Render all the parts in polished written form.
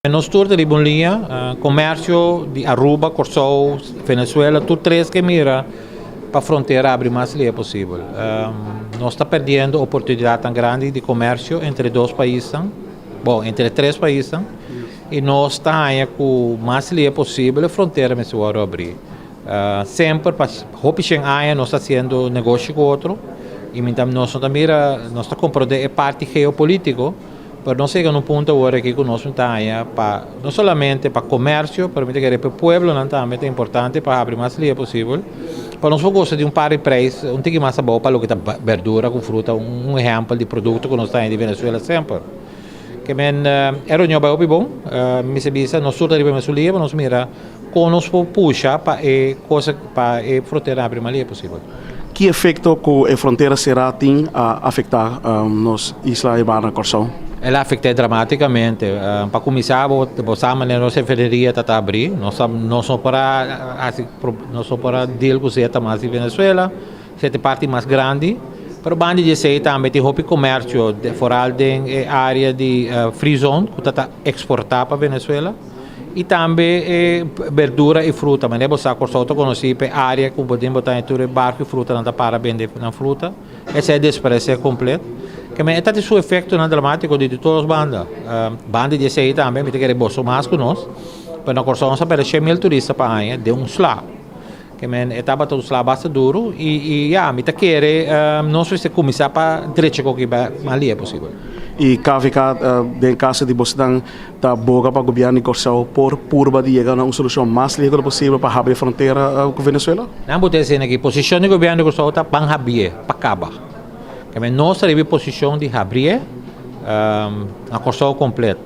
Nos tur ta riba un liña, comercio di Aruba, Corsou, Venezuela, tur tres ke mira pa frontera abri mas lihe posibel. Nos ta perdiendo oportunidadnan grandi di comercio entre dos paisnan, bon, entre tres paisnan, y nos ta haña cu mas lihe posibel e frontera mester wòrdu abri. Semper pa hopi shen aña nos ta haciendo negoshi cu otro y mi ta nos no ta mira, nos ta comprende e parti geopolitico, Pero nos yega na un punto awor aki ku nos no ta haña pa no solamente pa komersio, pero mi ta kere pa e pueblonan tambe ta importante pa habri mas lia posibel pa nos por gosa di un par di preis un tiki mas abou pa loke ta berdura ku fruta, un ehèmpel di produkto ku nos ta haña di Venezuela semper. Ke men e reunion bai hopi bon, mi sa bisa nos tur ta riba e mesun lia pa nos mira kon nos por pusha pa e kosa pa e frontera habri mas lia posibel. Ki efekto ku e frontera será tin a afektá nos isla hermana Kòrsou? El a afekt'é dramatikamente. Pa kuminsá bo bo sa manera nos refineria ta ta abrí, nos nos no por a hasi nos no por a deal ku zeta mas di Venezuela, esei ta e parti mas grandi. Pero banda di esei tambe tin hopi komersio foral den e área di free zone ku ta ta eksportá pa Venezuela. I tambe e berdura i fruta. Manera bo sa Kòrsou ta konosí pa e área ku bo den bo ta haña tur e barku i frutanan ta para bende nan fruta. Esei a desparesé komplet. Ke men e ta tin su efektonan dramátiko di tur dos banda. Banda di esei tambe mi ta kere boso mas ku nos, pero na Kòrsou nos a pèrdè 100 mil turista pa aña den un sla. Ke men e tabata un sla basta duru i i ya, mi ta kere nos mester kuminsá pa drecha koki mas lihe posibel. I KVK den kaso di bosnan ta boga pa gobièrnu di Kòrsou por purba di yega na un solushon mas lihe ku ta posibel pa habri e frontera ku Venezuela? Nan bo ta esei aki, posishon di gobièrnu di Kòrsou ta ban habrié pa kaba. Ke men nos ta riba e posishon di habrié na Kòrsou komplet.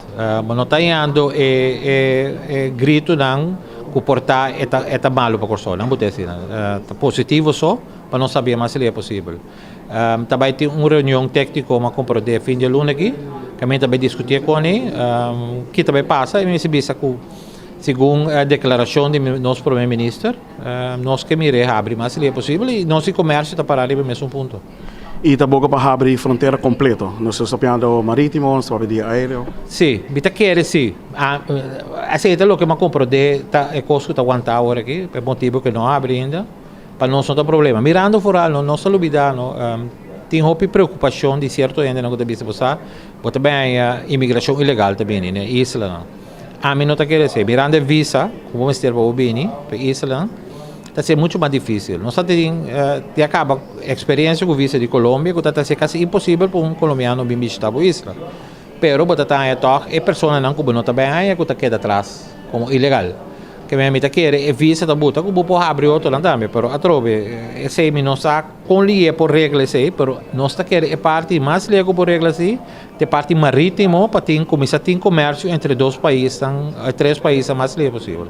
Bo no ta yando e e gritunan ku por ta e ta e ta malu pa Kòrsou. Nan bo ta esei ta positivo so pa nos sabia mas lihe posibel. Ta bai tin un reunion tékniko m'a komprondé fin di e luna aki, kaminda ta bai diskutié kon ei ki ta bai pasa i mi mester bisa ku segun e deklarashon di nos prome minister nos ke mir'é habri mas lihe posibel i nos di komersio ta pará riba e mesun punto. I ta boka pa habri frontera kompleto? Nos ta papiando marítimo, nos ta papia di aéreo? Sí, mi ta kere sí. Esei ta loke m'a komprondé ta e kos ku ta wantá awor aki, pa e motibu ku no habri ainda. Pa nos no ta problema. Mirando foral no, nos ta lubida no, tin hopi preocupacion di cierto hendenan cu ta bisa bo sa, bo ta bin haña inmigracion ilegal ta bini na e islanan. Ami no ta kere esey. Mirando e visa cu bo mester pa bo bini pa e islanan, ta ser mucho mas dificil. Nos ta tin ya caba experiencia cu visa di Colombia cu ta ta ser casi imposibel pa un colombiano bin bishita bo isla. Pero bo ta ta haña tog e personanan cu bo no ta bay haña cu ta keda atras como ilegal. Ke mi ta kere e visa ta buta ku bo por habri otronan tambe, pero atrobe esei mi no sa kon lihe por regla esei, pero nos ta kere e parti mas lihe ku por regla si ta e parti maritimo pa tin kuminsá tin komersio entre dos paisnan, tres paisnan mas lihe posibel.